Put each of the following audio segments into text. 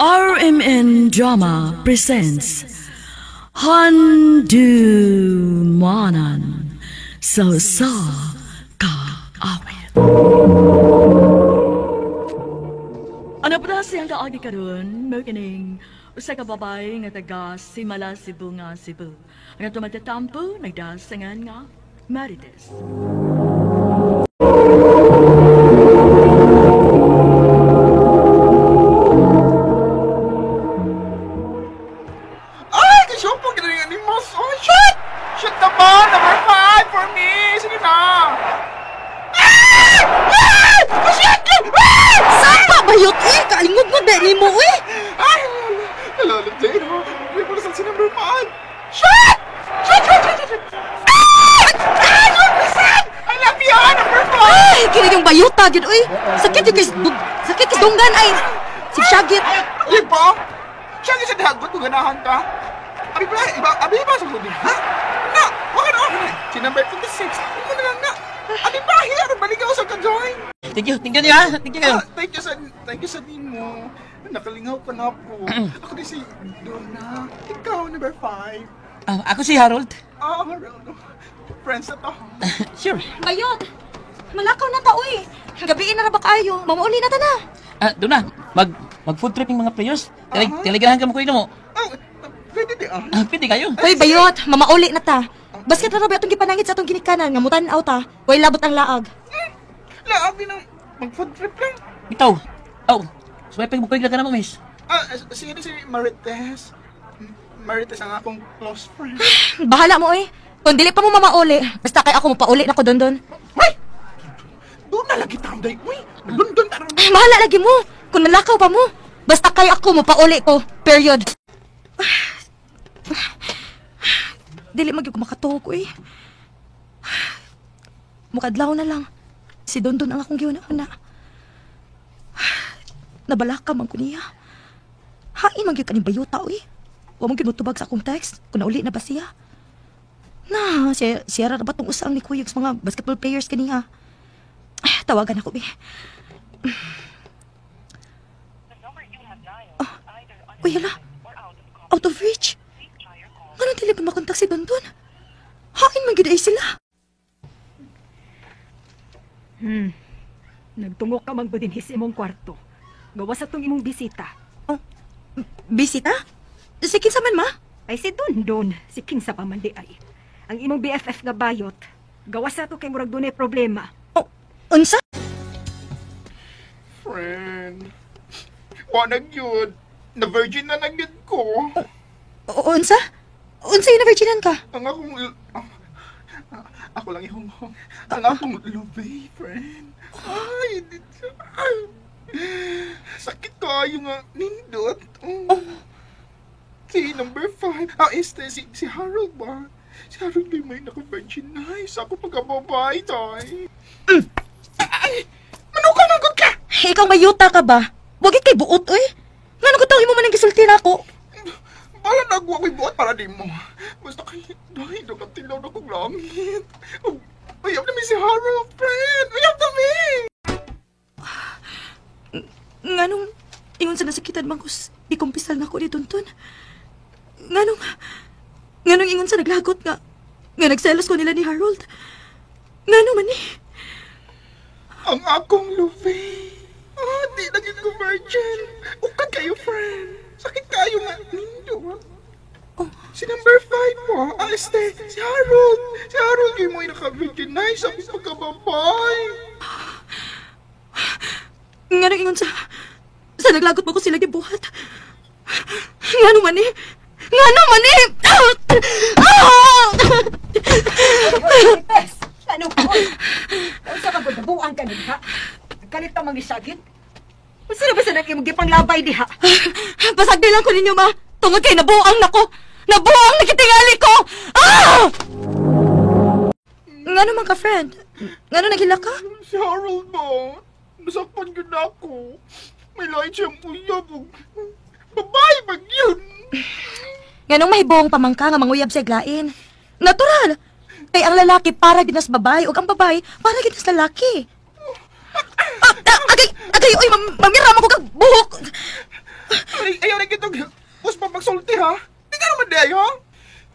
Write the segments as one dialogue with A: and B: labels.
A: RMN Drama presents Handumanan sa sa kaawit. Ano pa siyang kaagi karon mo kining usa ka babae nga taga Simala, Cebu nga Cebu. Ang ato matatampo nagdasangan nga Marites.
B: Ay, kasyopo, ginaling animals. Oh, shit! Shit na ba? Number 5 for me! Sige na! Ah! Ah! Oh, shit! Ah!
C: Sapa bayot uy, kaalingog mo dali mo uy.
B: Ay! Hello, Jane. Hindi mo na si number 5. Shit! Shit, shit, shit, shit! Ah! Ah! Shit! I love you, number 5!
C: Ay, kini yung bayota gyud uy. Sakit yung kay sakit kay dunggan ay. Sigsyagit.
B: Di ba? Siya nga sa dahagot kung ganahan ka. Abi ba, iba, abi ba sa huli, ha? Na, wag na, wag na. Si number 26, mo na lang na. Abi ba, hiya, baligaw sa ka-join.
D: Thank you niya. Thank you kayo.
B: Ah, thank you sa nimo. Nakalingaw ka na po. Ako din si Donna. Ikaw, number 5.
D: Ah, ako si Harold.
B: Ah, Harold. Friends na to.
D: Sure.
C: Bayot. Malakaw na ta uy. Gabiin na ra ba kayo? Mamuuli na ta na.
D: Ah, doon na. Mag mag food trip yung mga players. Talig uh ka mo kuya mo.
B: Oh, pwede di ah.
D: Ah, pwede kayo.
C: Uy, bayot, mamauli na ta. Basket na ra ba atong gipanangit sa atong ginikanan nga mutan-aw ta. Way labot ang laag.
B: Laabi ng mag-food trip lang.
D: Bitaw. Oh, swiping mo kuya ka na mo, miss.
B: Ah, sige si Marites. Marites ang akong close friend.
C: Bahala mo uy. Kung dili pa mo mamauli, basta kay ako mopauli na ko don don.
B: Uy! Doon na lagi tao day. Uy, London tarong.
C: Ay, bahala lagi mo. Kung malakaw pa mo. Basta kay ako mopauli ko. Period. Dili magyud ko makatuog uy. Mukadlaw na lang. Si Dondon ang akong giuna-una. Nabalaka man ko niya. Hain man gyud kaning bayuta uy. Wa man gyud motubag sa akong text kung nauli na ba siya. Na, siya, siya ra ba tong usang ni Kuyog sa mga basketball players kaniya. Ay, tawagan ako, be. Uy, hala. Out of reach. Anong dili ba makontak si Dondon? Hain man gyud ay sila.
E: Nagtungok ka man dinhi sa imong kwarto. Gawas atong imong bisita.
C: Oh, bisita? Si kinsa man, ma?
E: Ay si Dondon, si kinsa pa man di ay. Ang imong BFF nga bayot. Gawas ato kay murag dunay problema.
C: Oh, unsa?
B: Friend. Wa na gyud. Na virgin na na gyud ko.
C: O, unsa? Unsa yung na-virginan ka?
B: Ang akong ako lang ihunghong. Ang akong lubi, friend. Ay, ay. Sakit kayo nga nindot. Oh. Si number 5. Ah, este, si Harold ba? Si Harold ba may naka-virginize? Ako pagkababay, tay. Ay, manuka manggod ka!
C: Ikaw mayuta ka ba? Wagit kay buot, uy. Ngano ko tawag mo man ang gisulti na ako?
B: Bala nagwa ko'y buot para di mo. Basta kay, dahil nakatilaw na kong langit. Uyab na mi si Harold, friend! Uyab na mi!
C: Nganong ingon sa nasakitan man kus ikumpisal na ko ni Tonton. Nganong ingon sa naglagot nga nga nagselos ko nila ni Harold. Ngano man eh?
B: Ang akong lubi. Ah, di na ko virgin. Ukad kayo, friend. Sakit kayo nga nindo.
C: Oh.
B: Si number 5 mo, ah, este, si Harold. Si Harold yung mo yung naka-virginize. Sabi pagkababay.
C: Nganong ingon sa naglagot mo ko sila gibuhat. Ngano man eh? Ngano man eh? Ah!
E: Pes, ano ko? Unsa ka buang ka diha? Kalit pa mang isagit? Unsa na ba sa nang imong gipanglabay diha?
C: Pasagdi lang ko ninyo, ma. Tungod kay nabuang nako. Nabuang nakitingali ko. Ah! Ngano man ka, friend? Ngano naghila ka?
B: Si Harold ba? Nasakpan yun ako. May lain siyang uyab. Babae mag yun.
C: Nganong mahibong pamangka nga manguyab sa iglain. Natural. Kay ang lalaki para ginas babae ug ang babae para ginas lalaki. Ah, ah, agay, agay, oy, mamira mo ko kag buhok.
B: Ay, ayaw na kitong uspa pagsulti, ha? Di ka naman di ha?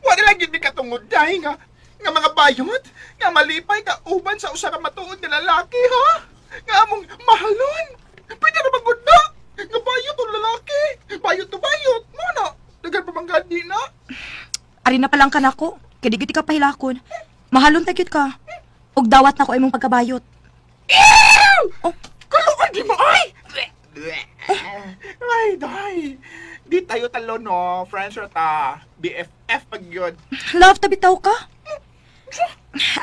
B: Wala lang yun katungod dahil nga nga mga bayot, nga malipay ka uban sa usa ka matuod nga lalaki, ha? Nga among mahalon. Pwede na magud na. Nga bayot o lalaki. Bayot to bayot. Mo na. Dagan pa bang gani na?
C: Ari na palang ka nako. Kay di gyud ka pahilakon. Mahalon ta gyud ka. Ug dawat na ko imong pagkabayot. Oh,
B: Kaluan di mo, ay! Ay, day. Di tayo talo, no? Friends ra ta. BFF pag yun.
C: Love ta bitaw ka.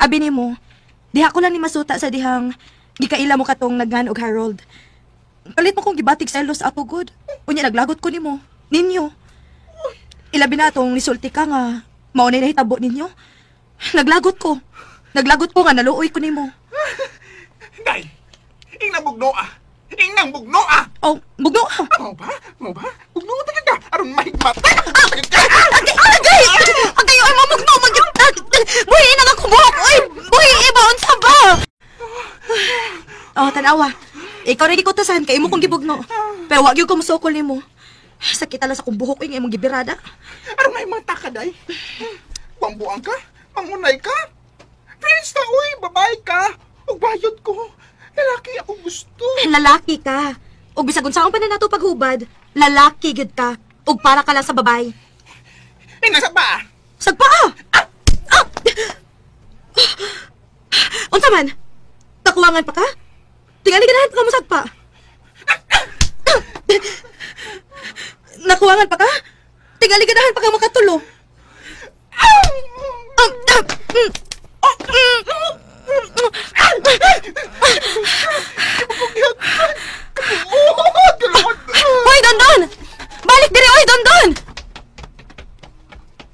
C: Abi nimo, diha ko lang ni masuta sa dihang gikaila mo katong naggan og Harold. Kalit mo kong gibatig selos ato gud. Unya naglagot ko nimo. Ninyo. Ilabi na atong nisulti ka nga mao na nahitabo ninyo. Naglagot ko. Naglagot ko nga naluoy ko nimo.
B: Day, ing bugno ah. Ing nang bugno ah.
C: Oh, bugno ka.
B: Mo ba? Mo ba? Bugno ta ka. Aron mahigmata. Bugno ta ka.
C: Agay! Agay! Agay! Ay, mamugno! Mag... Buhi na nga kubuhok! Uy! Buhi! Iba! Unsa ba? Oh, tanawa. Ikaw rin gikutasan kay imo kong gibugno. Pero wag gyud ko musukol nimo. Sakit tala sa kong buhok uy, nga imong gibirada.
B: Aron mahigmata ka, day. Bambuang ka? Mangunay ka? Friends ta, uy. Babae ka. Ug bayot ko. Lalaki ako gusto.
C: Lalaki ka. Ug bisag unsaon pa na nato paghubad, lalaki gyud ka. Ug para ka lang sa babae.
B: Ing nasa ba?
C: Sagpa ah! Ah! Unsa man? Takuwangan pa ka? Tingali ganahan pa ka mo sagpa. Nakuwangan pa ka? Tingali ganahan pa ka makatulo. Ah! Ah! Mm. Oh, mm.
B: Oh, kaluan.
C: Hoy, Dondon! Balik diri, oy, Dondon!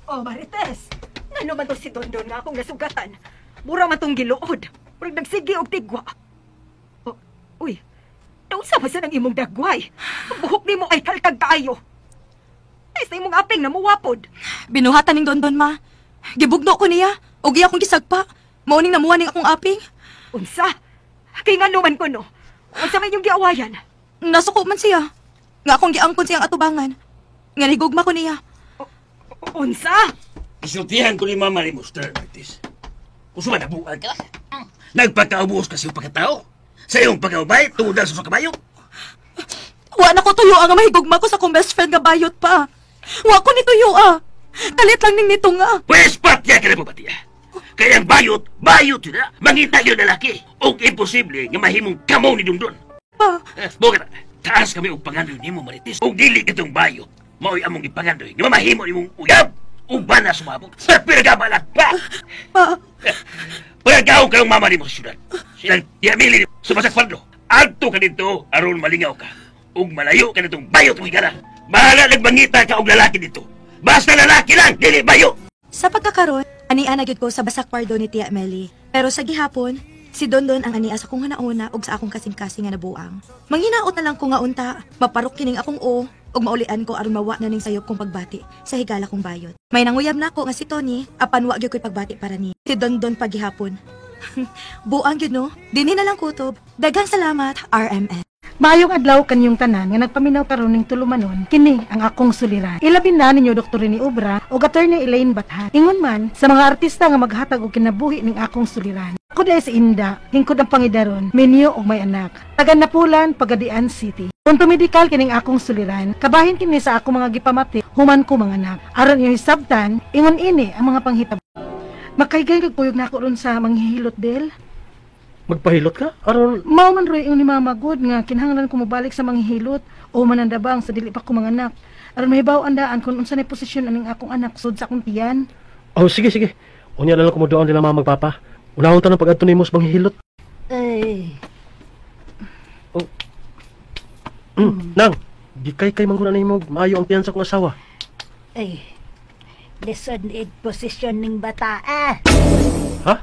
E: Oh, Marites! Ngano man to si Dondon nga akong nasugatan? Mura man tong giluod. Murag nagsige og tigwa. Oh, uy, naunsa ba sa nang imong dagway? Ang buhok nimo ay kalkag kaayo. Ay, sa imong aping na muwapod.
C: Binuhatan ning Dondon, ma. Gibugno ko niya. Og iya akong gisagpa. Mao ning namuha ning akong aping.
E: Unsa? Kay ngano man ko no? Unsa man inyong giawayan?
C: Nasuko man siya. Nga akong giangkon siyang atubangan. Nga nigugma ko niya.
E: Unsa?
D: Isultihan ko ni Mama ni Mr. Martis. Kung sumadabuan ka, nagpagkaubos kasi yung pagkatao. Sa iyong pagkaubay, tungod sa kabayo.
C: Wa na ko tuyo ang mahigugma ko sa akong best friend nga bayot pa. Wa ko ni tuyo ah. Kalit lang ning nito nga.
D: Pwes patya ka na po batiya. Kaya ang bayot, bayot yun na. Mangita yun lalaki. Og imposible nga mahimong kamo ni Dundon.
C: Pa,
D: Eh, Buka na, taas kami og pangandoy nimo Marites. Og dili kitong bayot, mao'y among ipangandoy nga mamahimo nimong uyab. Uban na sumabot. Sa piragabalat pa!
C: pa.
D: Pagkaw ka ng mama nimo sa syudad. Silang tiamili sumasak paldo. Adto ka dito, aron malingaw ka. Ug malayo ka nitong bayot mo higala. Bahala nagmangita ka og lalaki dito. Basta lalaki lang, dili bayo.
C: Sa pagkakaron, ania na gyud ko sa basak kwardo ni Tia Meli. Pero sa gihapon, si Dondon ang ania sa akong hanauna ug sa akong kasing-kasing nga nabuang. Manghinaot na lang ko nga unta, maparok kining akong o ug maulian ko aron mawa na ning sayop kong pagbati sa higala kong bayot. May nanguyab na ako nga si Tony, apan wa gyud ko'y pagbati para ni si Dondon paghihapon. Buang gyud no, dinhi na lang kutob. Daghang salamat, RMN.
F: Maayong adlaw kanyong tanan nga nagpaminaw karon ning tulumanon kini ang akong suliran. Ilabi na ninyo Dr. Rene Obra ug Attorney Elaine Bathan. Ingon man sa mga artista nga maghatag og kinabuhi ning akong suliran. Ako dahil si Inda, hingkod ang pangidaron, minyo og may anak. Taga Napulan, Pagadian City. Kung tumidikal kining akong suliran, kabahin kini sa akong mga gipamati, human ko mga anak. Aron inyong hisabtan, ingon ini ang mga panghitabo. Makaigay kag kuyog na ako ron sa manghihilot del.
G: Magpahilot ka? Aron,
F: Mao man roy ang ni Mama God nga kinahanglan ko mobalik sa manghihilot o manandabang sa dili pa ko manganak. Aron mahibaw ang daan kung unsa nay posisyon aning akong anak sud sa akong tiyan.
G: oh sige sige. Unya na lang kumudoon nila mama magpapa. Unahon ta ng pag-adto nimo sa manghihilot.
H: Ay,
G: Oh. Nang, gikay kay mangguna nimo maayo ang tiyan sa akong asawa.
H: ay. Lisod ni posisyon ning bata ah.
G: Ha?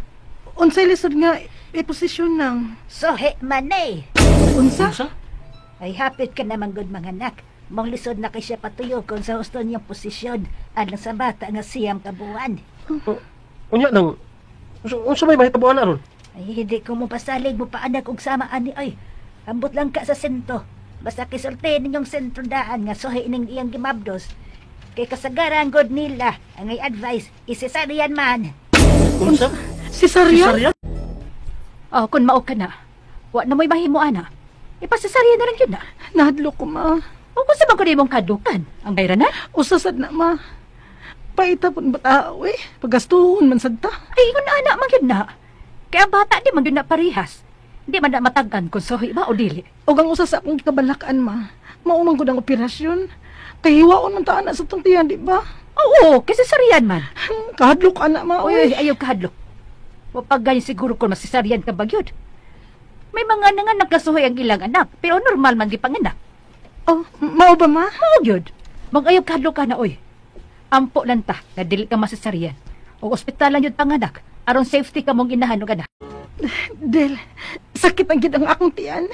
F: Unsay lisod nga i-posisyon nang
H: Sohe man eh.
F: unsa?
G: Unsa?
H: Ay hapit ka naman gud mga anak. Mong lisod na kay siya patuyo kung sa husto niyang posisyon alang sa bata nga siyam ka buwan.
G: Unya nang unsa may mahitabuan aron?
H: Ay hindi ko mo pasalig mo paanak og sama ani ay. Ambot lang ka sa sento. Basta kisulti ninyong sentro daan nga suhi ning iyang gimabdos. Kay kasagaran god nila ang ay advice isesarian man.
G: Unsa?
F: Cesarean?
E: Oh, kun mao ka na. Wa na mo'y mahimo ana. Ipasesaryan na lang yun na.
F: Nahadlo ko, ma.
E: O kung sa man ko na imong kadukan, ang bayranan?
F: Usasad na, ma. Paita po ba tao eh? Pagastuhon man sad ta.
E: Ay, ingon na anak man yun na. Kaya ang bata di man yun na parehas. Di man na matagan kung suhi ba o dili.
F: O ang usa sa akong kabalakan, ma. Mao man gud ang operasyon. Kay hiwaon man ta ana sa tong tiyan, di ba?
E: Oo, kay sesaryan man.
F: Kahadlok ana, ma.
E: Uy,
F: Uy,
E: uy, ayaw kahadlok. Wapag ganyan siguro kung masisaryan ka bagyod. May mga nanganak na suhoy ang ilang anak, pero normal man gipanganak.
F: Oh, mao ba, ma?
E: Mao gyud. Mag-ayaw kahadlok ka na, oy. Ampo lang ta, na dili ka masisaryan. O ospitalan yun panganak, aron safety ka mong inahan og anak.
F: Del, sakit ang gid ang akong tiyan.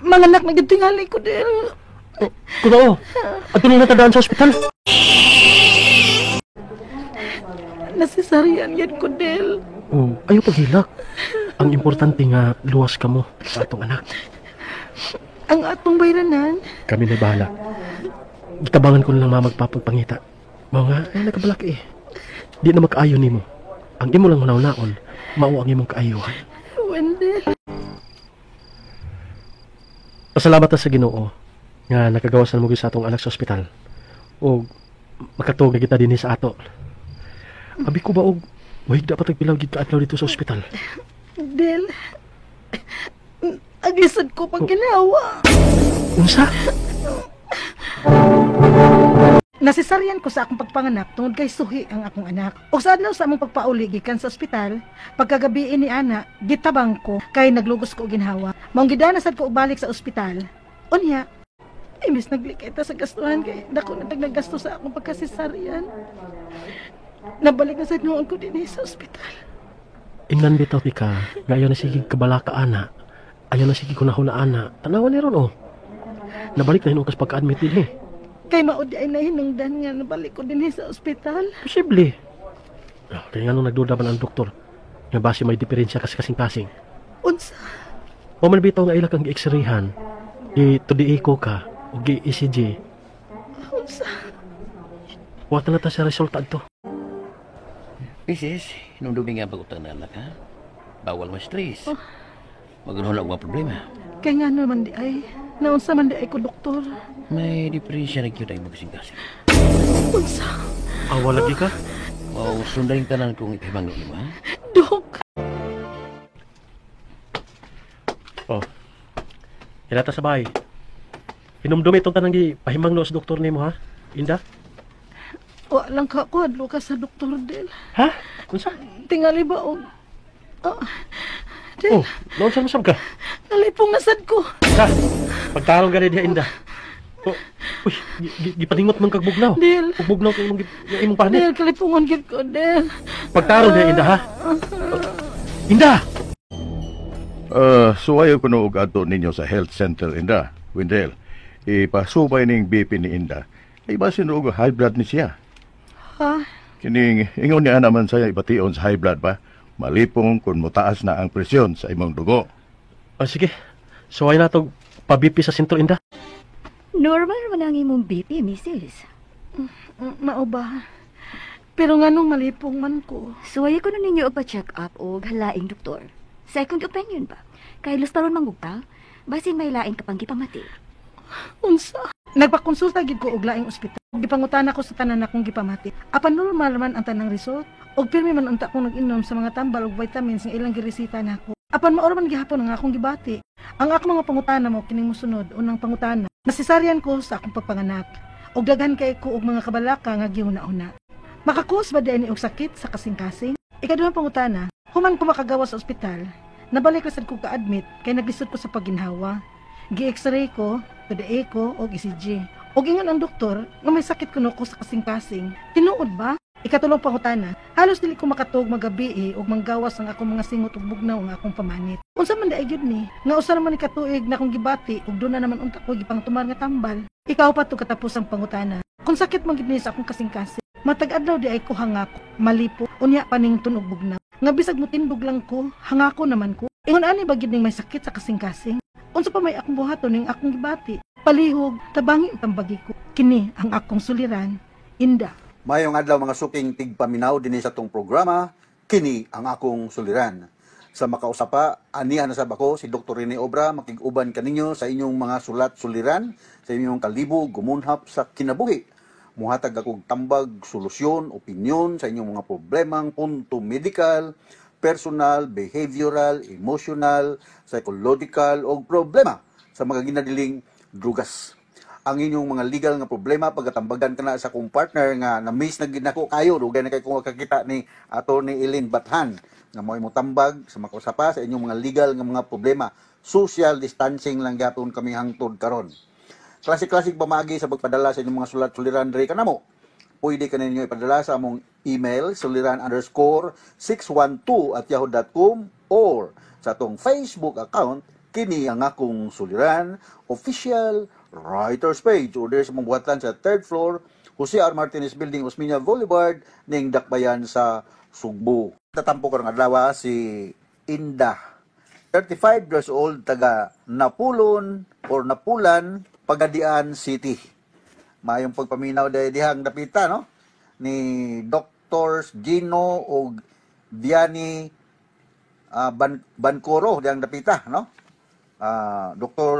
F: Manganak na gid tingali ko, Del.
G: Kuno, adto na natadaan sa ospital.
F: Nasisaryan yan ko, Del.
G: Oh, ayaw paghilak. Ang importante nga luwas ka mo sa atong anak.
F: Ang atong bayranan.
G: Kami na bahala. Gitabangan ko na lang mamagpapagpangita. Mao nga, ay nakabalak eh. Di na makaayo nimo. Ang imo lang hunahunaon, mao ang imong kaayuhan.
F: Wendell.
G: Pasalamat ta sa Ginoo nga nakagawasan mo gyud sa atong anak sa ospital. O makatuog na kita dinhi sa ato. Abi ko ba og wahig dapat tagpilaw gid ka adlaw dito sa ospital.
F: Del. Agisad ko pag ginawa.
G: Unsa?
F: Nasisaryan ko sa akong pagpanganak tungod kay suhi ang akong anak. O sa adlaw sa among pagpauli gikan sa ospital, pagkagabi ni ana, gitabang ko kay naglugos ko og ginhawa. Maong gidana sad ko og balik sa ospital. Unya, imbes naglikay ta sa gastuhan kay dako na tag naggasto sa akong pagkasesaryan. Nabalik na sad noon ko dinhi sa ospital.
G: Ingnan bitaw ti ka, nga ayaw na sige kabalaka ana. Ayaw na sige kunahuna ana. Tanawan ni ron oh. Nabalik na hinuon kas pagka-admit din eh.
F: Kay mao di ay nahinungdan nga nabalik ko dinhi sa ospital.
G: Posible. Ah, kaya nga nung nagduda man ang doktor, nga base may diferensya kas kasing-kasing.
F: Unsa?
G: O man bitaw nga ila kang gi-x-rayhan, gi to the echo ka, o gi ECG.
F: Unsa?
G: Wa na ta sa resulta adto.
D: Mrs., hinumdumi nga pag-utang na anak, ha? Bawal ma-stress. Oh. Magunhon og mga problema.
F: Kay nga naman di ay, naunsa man di ay ko doktor.
D: May diferensya na gyud ang magasing-kasing.
F: Unsa?
G: Awa lagi ka?
D: Wow, sundayin tanan kong ipahimangno nimo, ha?
F: Dok!
G: Oh. Hilata sa bahay. Hinumdumi itong tanang gi pahimangno sa doktor nimo, ha? Inda?
F: Wa lang ka ko adlo ka sa doktor, Del.
G: Ha? Unsa?
F: Tingali ba og oh, Del,
G: Oh, naunsa man sab ka?
F: nalipong na sad ko.
G: Sa, pagtarong gani diha Inda. Oh, uy, gipaningot man kag bugnaw.
F: Del.
G: Ug bugnaw kay imong imong panit.
F: Del, kalipungon gid ko, Del.
G: Pagtarong diha Inda, ha? Inda!
I: Suwayo ko no og adto ninyo sa health center Inda. Wendell, ipasubay ning BP ni Inda. Ay basin og high blood ni siya.
F: Ha?
I: Kining ingon niya naman saya ibation sa high blood ba? Malipong kung motaas na ang presyon sa imong dugo.
G: Oh, sige. Suway na to pa-BP sa sentro Inda.
J: Normal man ang imong BP, misis.
F: Mao ba? Pero nganong malipong man ko?
J: Suway ko na ninyo og pa-check up og halaing doktor. Second opinion ba? Kay lustaron mangugta, basin may laing kapang gipamati.
F: Unsa? Nagpakonsulta gid ko og laing ospital. Gipangutana ko sa tanan akong gipamati. Apan normal man ang tanang result. Og pirmi man unta kong nag-inom sa mga tambal og vitamins nga ilang gireseta nako. Apan mao man gihapon ang akong gibati. Ang akong mga pangutana mo kining mosunod, unang pangutana. Nasisaryan ko sa akong pagpanganak. Og daghan kay ko og mga kabalaka nga gihuna-huna. Makakus ba diay ni og sakit sa kasing-kasing? Ikaduhang pangutana, human ko makagawa sa ospital, nabalik ra sad ko ka-admit kay naglisod ko sa pagginhawa. Gi-x-ray ko, to the echo og ECG. Og ingon ang doktor nga may sakit kuno ko sa kasing-kasing. Tinuod ba? Ikatulong pangutana, halos dili ko makatuog magabi og manggawas ang akong mga singot ug bugnaw ang akong pamanit. Unsa man diay gyud ni? Nga usa naman ni katuig na akong gibati ug doon na naman unta ko gipangtumar nga tambal. Ikaw pa to katapos ang pangutana. Kung sakit man gid ni sa akong kasing-kasing, matag adlaw di ay ko hangako, malipo, unya paning tunog bugnaw. Nga bisag motindog lang ko, hangako naman ko. Ingon ani ba gid ning may sakit sa kasing-kasing? Unsa pa may akong buhaton ning akong gibati? Palihog, tabangi og tambagi ko. Kini ang akong suliran, Inda.
K: Mayong adlaw mga suking tigpaminaw dinhi sa atong programa, kini ang akong suliran. Sa makausapa, aniha na sab ako si Dr. Rene Obra, makig-uban kaninyo sa inyong mga sulat-suliran, sa inyong kalibog, gumunhap sa kinabuhi. Muhatag akong tambag, solusyon, opinyon sa inyong mga problemang punto medical, personal, behavioral, emotional, psychological o problema sa mga ginadiling drugas. Ang inyong mga legal nga problema pagatambagan ka na sa akong partner nga na-miss na gid nako kayo, dugay na kay kung kakita ni Attorney Elaine Bathan nga mo'y motambag sa makausapa sa inyong mga legal nga mga problema. Social distancing lang gyapon kami hangtod karon. Klase-klaseng pamaagi sa pagpadala sa inyong mga sulat-suliran diri kanamo. Pwede ka ninyo ipadala sa among email suliran_612@yahoo.com or sa atong Facebook account, kini ang akong suliran official writers page, o diri sa mong buhatan sa third floor, Jose R. Martinez Building, Osmeña Boulevard, ning Dakbayan sa Sugbo. Tatampo karong adlaw si Inda, 35 years old, taga Napulon or Napulan, Pagadian City. Mayong pagpaminaw dahil dihang dapita, no? Ni Dr. Gino og Vianney Bancoro dihang dapita, no? Dr.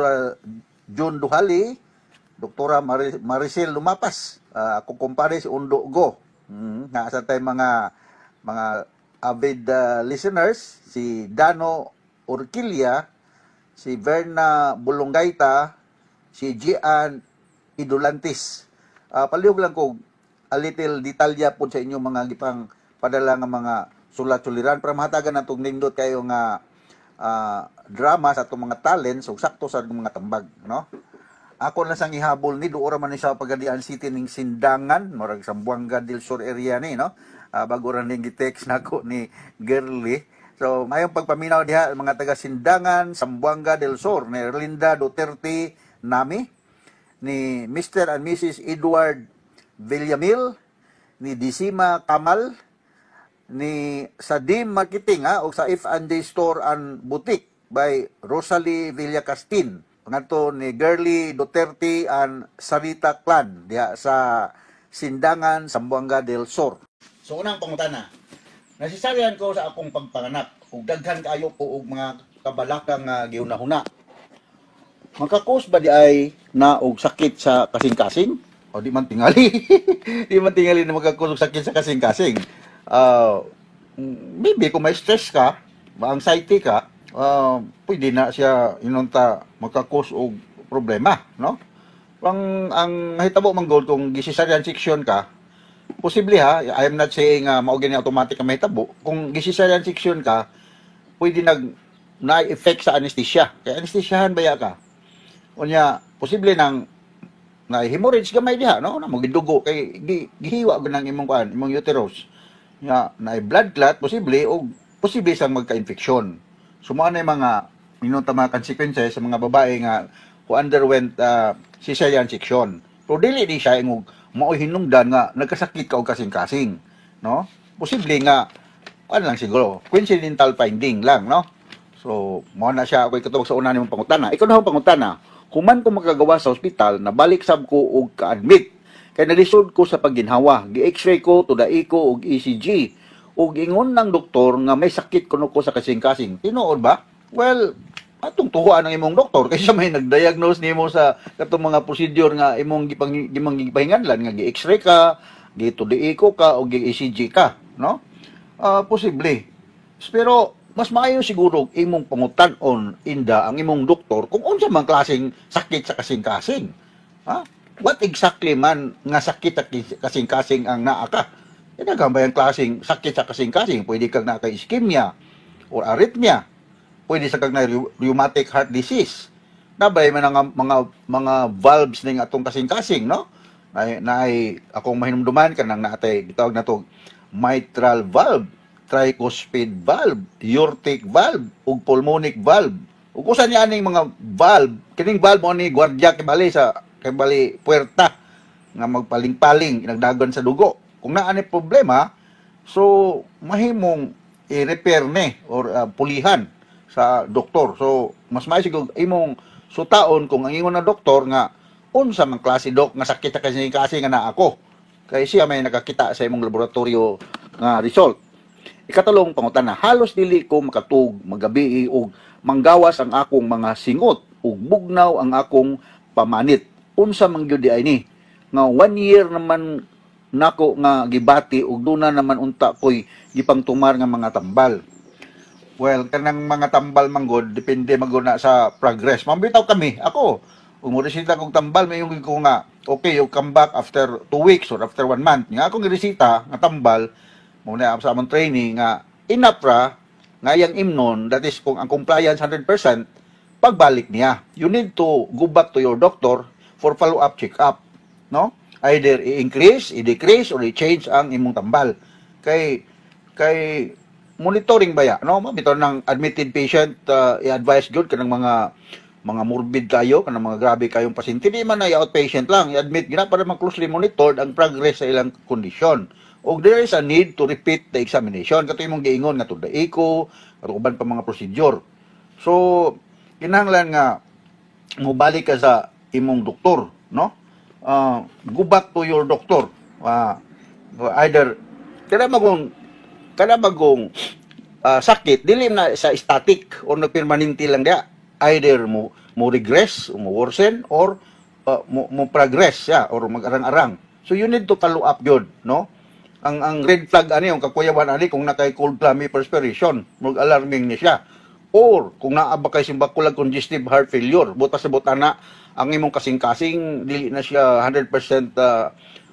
K: John Duhali, Doktora Maricel Lumapas, ako kumpare si Undo Go. Nasa tayo mga avid listeners, si Dano Orquilia, si Verna Bulonggaita, si Gian Idolantis. Palihog lang ko a little detalya po sa inyong mga gipang padala nga mga sulat-suliran para mahatagan natong nindot kayo nga drama sa atong mga talents ug sakto sa mga tambag, no? Ako lang sang ihabol ni duora man ni sa Pagadian City ning Sindangan, murag Zamboanga del Sur area ni, no? Bago ra ning gi-text nako ni Girly. So, mayong pagpaminaw diha mga taga Sindangan, Zamboanga del Sur ni Erlinda Duterte Nami, ni Mr. and Mrs. Edward Villamil, ni Disima Kamal, ni sa Dim Marketing ha, o sa F&D Store and Boutique by Rosalie Villacastin. Pangadto ni Girly Duterte and Sarita Clan diha sa Sindangan, Zamboanga del Sur. So unang pangutana, nasisarian ko sa akong pagpanganak ug daghan kaayo ko og mga kabalaka nga gihunahuna. Makakos ba di ay na og sakit sa kasing-kasing? O di man tingali. Di man tingali na makakos og sakit sa kasing-kasing. Maybe kung may stress ka, ma-anxiety ka, pwede na siya inunta makakos og problema, no? Ang hitabo man gud kung gi-cesarean section ka, posible ha, I am not saying mao gini automatic ang mahitabo. Kung gi-cesarean section ka, pwede nag na-effect sa anesthesia. Kaya anesthesiahan baya ka. Unya, posible nang na hemorrhage gamay diha, no? Na magidugo kay gihiwa gud nang imong kuan, imong uterus. Nya, na blood clot posible og posible sang magka-infection. So mao na yung mga inunta mga consequences sa mga babae nga who underwent cesarean section. Pero dili di siya ingog mao'y hinungdan nga nagkasakit ka og kasing-kasing, no? Posible nga kuan lang siguro, coincidental finding lang, no? So, mao na siya ako'y katubag sa una nimong pangutana. Ikaw na akong pangutana, human ko makagawa sa ospital, nabalik sab ko og ka-admit. Kay nalisod ko sa pagginhawa. Gi-x-ray ko, tudai ko og ECG. Ug ingon ng doktor nga may sakit kuno ko sa kasing-kasing. Tinuod ba? Well, atong tuhuan ang imong doktor kaysa may nag-diagnose nimo sa katong mga procedure nga imong gipang gipahinganlan nga gi-x-ray ka, gi-2D echo ka o gi-ECG ka, no? Posible. Pero mas maayo siguro imong pangutan-on, Inda, ang imong doktor kung unsa man klaseng sakit sa kasing-kasing. Ha? What exactly man nga sakit sa kasing-kasing ang naa ka? Daghan ba yung klaseng sakit sa kasing-kasing? Pwede kang naa kay ischemia or arrhythmia. Pwede sa kang na rheumatic heart disease. Nabay man ang mga valves ning atong kasing-kasing, no? Na akong mahinumduman kanang naatay gitawag na to mitral valve, tricuspid valve, aortic valve, ug pulmonic valve. Ug usa niya aning mga valve, kining valve mo ni gwardiya kibali sa kibali puwerta nga magpaling-paling nagdagan sa dugo. Kung naa ni problema, so mahimong i-repair ni or pulihan sa doktor. So mas maayo siguro imong So taon kung ang ingon ng doktor nga unsa man klase dok nga sakit sa kasing-kasing nga naa ako. Kay siya may nakakita sa imong laboratorio nga result. Ikatulong pangutana, halos dili ko makatug magabi og manggawas ang akong mga singot ug bugnaw ang akong pamanit. Unsa man gyud di ay ni? Nga 1 year naman nako nga gibati ug duna naman unta koy gipangtumar nga mga tambal. Well, kanang mga tambal manggod, depende man gud na sa progress. Mambitaw kami, ako, kung mo resita kong tambal, may yung ko nga, okay, you come back after 2 weeks or after one month. Nga akong resita nga tambal, mo na sa among training nga enough ra nga iyang imnon, that is kung ang compliance 100%, pagbalik niya. You need to go back to your doctor for follow-up check-up, no? Either i-increase, i-decrease, or i-change ang imong tambal. Kay monitoring ba ya, no? Bitaw ng admitted patient, i-advise good kanang mga morbid kayo, kanang mga grabe kayong pasyente, di man na i-outpatient lang, i-admit gina para ma-closely monitored ang progress sa ilang kondisyon. Og there is a need to repeat the examination. Kato imong giingon nga to the echo, kato uban pa mga procedure. So, kinahanglan nga mobalik ka sa imong doktor, no? Go back to your doctor. Either kada bagong sakit dili na sa static or nagpermanente lang dia, either mo regress o mo worsen or mo progress siya or mag-arang-arang. So you need to follow up gyud, no? Ang red flag ani, ang kakuyawan ani, kung nakay cold clammy perspiration, mag alarming ni siya, or kung naa ba kay simbakulag congestive heart failure, buta sa butana ang imong kasing-kasing dili na siya 100%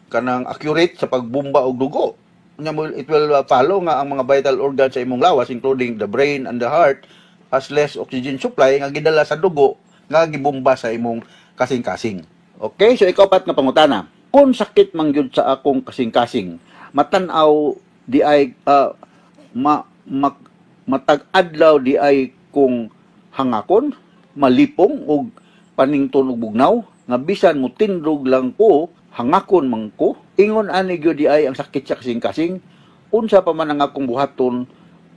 K: kanang accurate sa pagbumba og dugo. Nya mo it will follow nga ang mga vital organs sa imong lawas, including the brain and the heart, has less oxygen supply nga gidala sa dugo nga gibumba sa imong kasing-kasing. Okay, so ikapat nga pangutana. Kung sakit man gyud sa akong kasing-kasing, matan-aw di ay ma, ma, matag adlaw di ay kung hangakon, malipong og panington og bugnaw nga bisan mo tindog lang ko, hangakon man ko. Ingon ani gyud di ay ang sakit sa kasing-kasing? Unsa pa man ang akong buhaton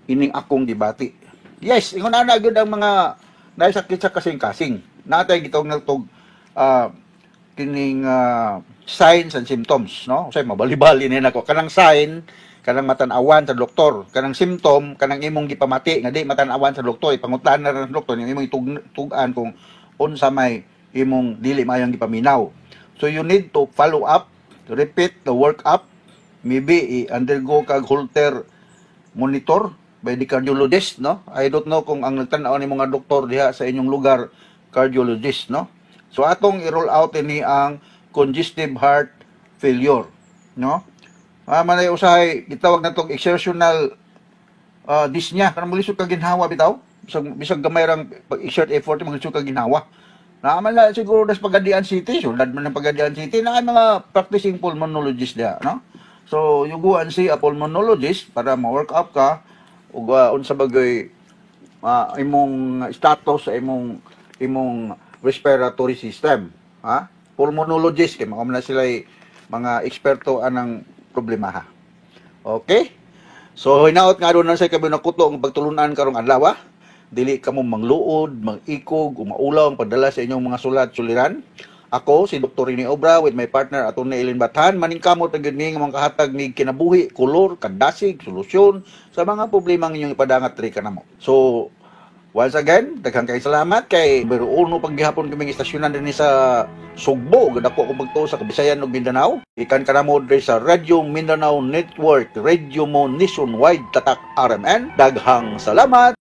K: ining akong gibati? Yes, ingon ana gyud ang mga naay sakit sa kasing-kasing. Natay gitawag natog kining signs and symptoms, no? Usay mabali-bali ni nako. Kanang sign, kanang matan-awan sa doktor. Kanang symptom, kanang imong gipamati nga di matan-awan sa doktor, ipangutan na sa doktor yung imong itug-an kung unsa may imong dili maayong gipaminaw. So you need to follow up, repeat the work up, maybe i-undergo kag Holter monitor by the cardiologist, no? I don't know kung ang nagtan-aw ni mga doktor diha sa inyong lugar cardiologist, no? So atong i-roll out ini ang congestive heart failure, no? Manay usahay gitawag natong exertional dyspnea, kanang molisod ka ginhawa bitaw. Bisag gamay rang pag-exert effort, maglisod ka ginhawa. Naa man na siguro das Pagadian City, sulod man ng Pagadian City na mga practicing pulmonologist diha, no? So you go and see a pulmonologist para ma-work up ka ug unsa bagay imong status sa imong respiratory system, ha? Pulmonologist kay mga na sila mga eksperto anang problema, ha. Okay? So hinaot nga doon na sa kami nakuto ang pagtulunan karong adlaw. Dili kamo mangluod, mangikog, o maulaw ang pagdala sa inyong mga sulat suliran. Ako si Dr. Rene Obra with my partner Atty. Eileen Bathan, maningkamot ang gyud ni nga makahatag ni kinabuhi, kolor, kadasig, solusyon sa mga problema inyong ipadangat diri kanamo. So once again, daghang kay salamat kay numero uno paggihapon kaming istasyonan dinhi sa Sugbo, gadako ko pagtuo sa Kabisayan ug Mindanao. Ikan kanamo diri sa Radyo Mindanao Network, Radio Mo Nationwide, Tatak RMN. Daghang salamat.